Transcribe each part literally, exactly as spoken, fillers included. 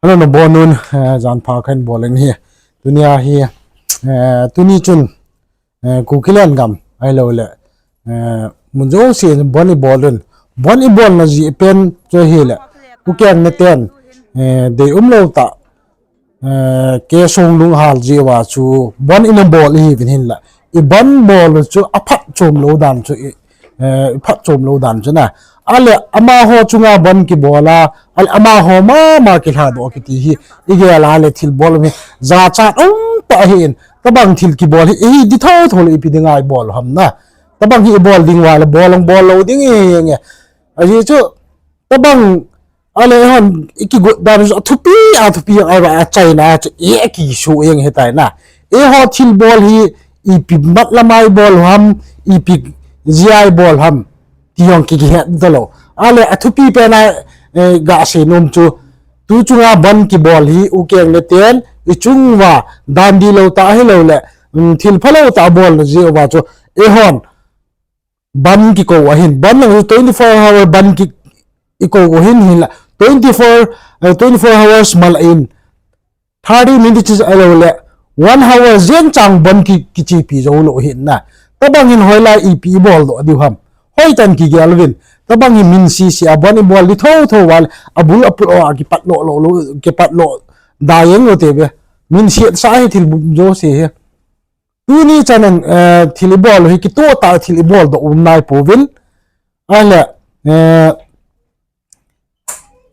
Hello, nabonun, eh, janpha khat bol inge. Tunia hi, eh, tuni chun, eh, Kuki lengam, ahilouleh, eh, mun jouse bon ibol un. Bon ibolna jeh pen chu ahileh, u keng neten, eh, deium lou tah, eh, K. Songlung hal jeh uva chu bon ina bol ihiuvin hinlah. Ibon bol u chu aphatchom lou dan chu i, eh, iphatchom lou dan chu na. Ahileh amaho chunga bon kibol a, ahileh amaho mama kilhadoh kiti hi, igel a leh thil bol u hi, jachat umtah ahin, tobang thil kibol hi, hi di thotho leh ipi dinga ibol u ham na. Tobang hi ibol ding uva leh bol ong bol lou ding inge. Ajeh chu, tobang, ahileh eihon ikigot dan chu athupi, athupi jeng ahi, achaina chu, e, akisu jeng ahitai na. Eiho thil bol hi, ipi matlam a ibol u ham, ipi jeh a ibol u ham, ti jong ki, kihet talou. Ahileh athupi pen a, eh, gasei nom chu, tu chunga bon kibol hi, u keng neten, ichung uva, dan dihlou tah ahilouleh, um, thil phalou tah abolna jeh uva chu, eihon, bon kikou ahin, bon lang twenty-four hour bon ki, ikou u hin hinlah, twenty-four, eh, twenty-four hours malah in, thirty minutes ahilouleh, one hour jeng chang bon ki, kichepi joulou hin na. Tobang hin hoilai ipi iboldoh diu ham. Hoitah in kigel uvin. Tobang hi min sese a bon ibol di thotho uva leh, abul aput uva kipat lou, lou, lou, kipat lou, da jeng u te ve. Min sesa hi thil bol jouse hi. Tuni chan in, eh, thil ibol u hi kitoh tah thil iboldoh um naipouvin. Ahileh, eh,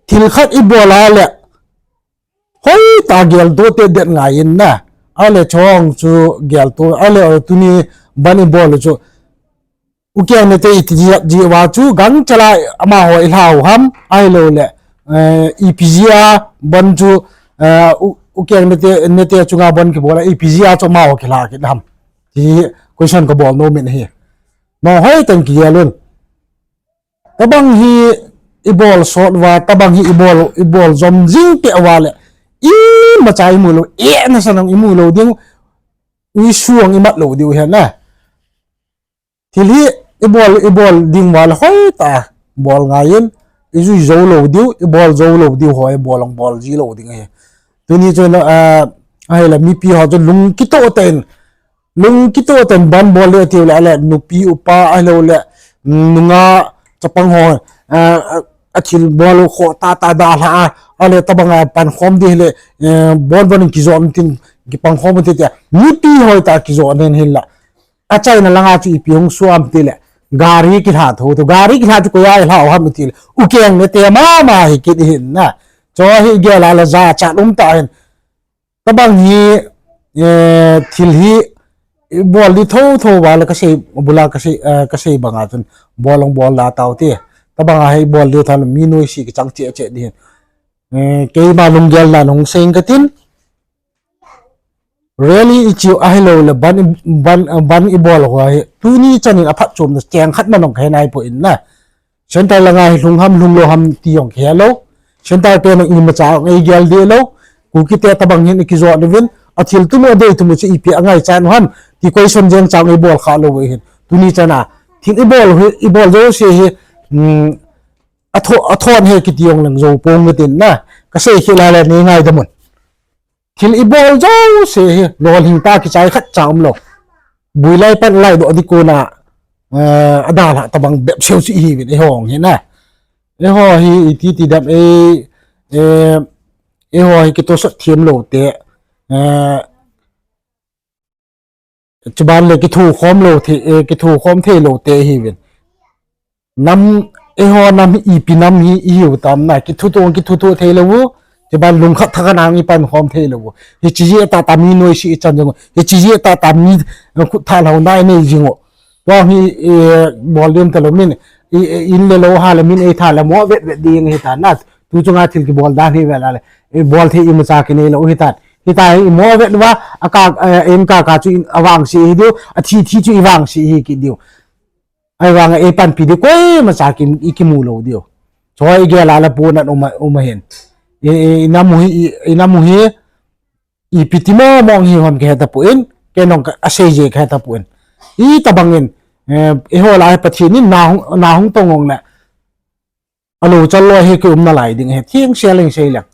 thil khat ibol a leh, hoitah geltoh tedet ngai in na. Ahileh chong chu geltoh, ahileh tuni bon ibol u chu, u keng nete iti jeh, jeh uva chu gangchel a amaho ilhau ham, ahilouleh, eh, ipi jeh a bon chu, eh, u, u keng nete, nete chunga bon kibol a, ipi jeh a chu amaho kilha kit ham, ti question kabol nom in ahi. Nahoi tah in kigel un. Tobang hi ibol sot uva, tobang hi ibol, ibol jom jing peh uva leh, imacha imu lou, e, nasan jong imu lou ding, uisu jong imat lou diu ahi na. Thil hi ibol, ibol ding uva leh hoitah bol ngai in, ijui joulou diu, ibol joulou diu ho, ibol ong bol ji lou ding ahi. Tuni chun, ah, ahileh mipi ho chu lung kitoh tah in, lung kitoh tah in bon bol le tiu leh, ahileh nupi upa ahilouleh, mm, nungah chapang ho, ah, ah, athil bol u khoh tah tah dalha a, ahileh tobang a pankhom di hileh, eh, bon bon in kijot tin, kipangkhom u ti tia, mipi hoitah kijot nen hinlah. Achaina langa chu ipi hung suam tileh, gari kilha thotho, gari kilha chu koi a ilha u ham itileh, u keng nete mama hi kit hin na. Chu hi igel a leh jachat umtah hin. Tobang hi, eh, thil hi ibol di thotho uva leh kasei, bul a kasei, eh, kasei banga chun bol ong bol la tau te. Tobang a hi bol di thalou mi noise kichang cheh cheh di hin. Eh, keima lunggel nan hung sei katin. Rally ichiu ahilouleh bon, bon, bon ibol ho hi. Tuni chan in aphatchomna cheng khat man jong kahe naipoi na. Centre langa hi lhung ham lhung lou ham ti jong kahe lou. Centre te jong imacha jong eigel deh lou. Kuki te tobang hin ikijot uvin. Athil tumu adei tumu chu ipi angaichat u ham ti question jeng chang ibol kha lou hin. Tuni chan a thil ibol hi, ibol jouse hi, um, atho, athon he kiti jong lang jou pong katin na. Kasei khel a leh nei ngaidam un. Thil ibol jouse hi, lolhing tah kichai khatcha umlou. Bui lai pan lai doh di kona, eh, adalha tobang bep seu chu ihiuvin, eiho hi na. Eiho hi iti ti dam e, eh, eiho hi kitosot them lou te, eh, chuban leh kithukhom lou thei, eh, kithukhom thei lou te ihiuvin. Nam, eiho nam hi ipi nam hi ihiu tam na, kithuto, kithuto thei lou u, chuban lungkhat thakhat nang ipankhom thei lou u. Hiche jeh tah tah mi noise ichan jong u. Hiche jeh tah tah mi, eh, khut thalhou na inei jing u. Tua hi, eh, bol ding talou min, i, i, in le lou ha leh min eitha leh mo vet vet ding hita na. Tu chunga thil kibol dan hi vel a leh. Ibol thei imacha kinei lou hitan. Hita hi imo vet uva, aka, eh, in kaka chu in avangse hi diu, athi thi chu ivangse hi kit diu. Ahivanga eipanpi di koimacha ki, ikimu lou diu. Chu igel a leh puna um, um hin. I, i, inam u hi, i, inam u hi, ipi ti mo mong hi hon kahe tapon, kei nong ka, asei je kahe tapon. Itobang in, eh, eiho lah a Pathen in na hung, na hung tong ong leh. Alou chal lou hi kium nalai ding ahi, theng sel ing sei leng.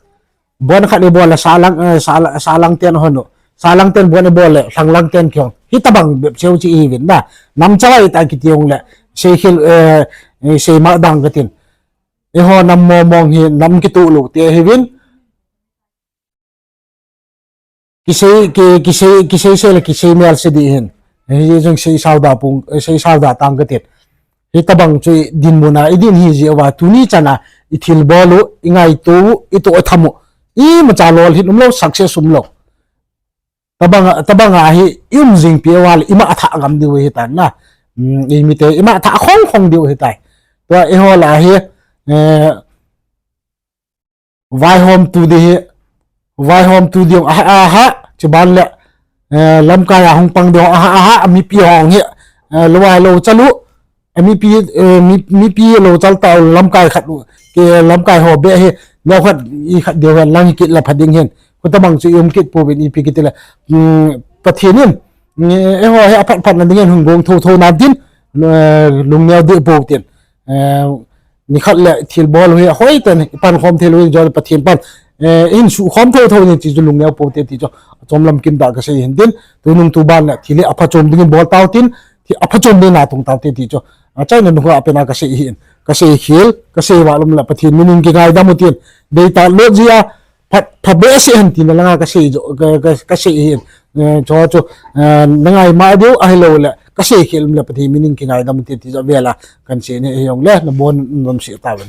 Bon khat ibol le salang, eh, sala-, salang ten hon u. Salang ten bon ibol le, lhanglang ten kihong. Hitobang bep cheu chu ihiuvin na. Nam chavai ta kiti jongle, seikhel, eh, eh, seima dang katin. Eiho nam mong mong hi nam kitoh lou te ahiuvin. Kisei, ki, kisei, kisei sei le kisei mel se ding ahin. Hijeh chun sei sao da pung, eh, sei sao da tang katin. Hitobang chu dinmun a idin hi jeh uva tuni chan a ithilbol u, ingaito u, itoh tham u, imacha lolhin umlou, success umlou. Tobang a, tobang a hi i um jing peh uva le ima thah gam diu ahitan na. Hmm, imite ima thah khong khong diu ahitai. Tua eiho lah a hi, eh, vaihom tu ding hi, vaihom tu ding, aha, aha, chuban le, eh, lamkai a hung pang ding, aha, aha, mipi hong hi, eh, lou vai lou chal u, eh, mipi, eh, mi, mipi lou chal tau lamkai khat u, ke lamkai ho beh hi, neokhat, ikhat deu hen lang hi kit le pha ding hin, khutobang chu i um kit pouvin ipi kiti le, um, Pathen in, eh, eiho hi aphat phat na dingin hung gong tho tho nan tin, eh, lungneo deh pou tin, eh, nikhat le thilbol u hi ahoiten, ipankhom thei lou in jong Pathen pan, eh, ihin suhkhom thou thou in ti chu lungneo pou te ti chu, achom lam kim tah kasei hin tin, tunung tuban le thil hi aphachom dingin bol tau tin, thil aphachom dingin natong tau te ti chu, achaina nunga pen a kasei hin, kasei khel, kasei val um le Pathen min in kingaidam u tin, deitah lot jeh a, pha, pha behseh hen tina langa kasei jo, ka, ka, kasei hin, eh, chu chu, eh, nangai ma diu, ahilouleh, kasei khel um le Pathen min in kingaidam u tin ti jo vel a, kan sei ni hijongle, nabon nom seh tauvin.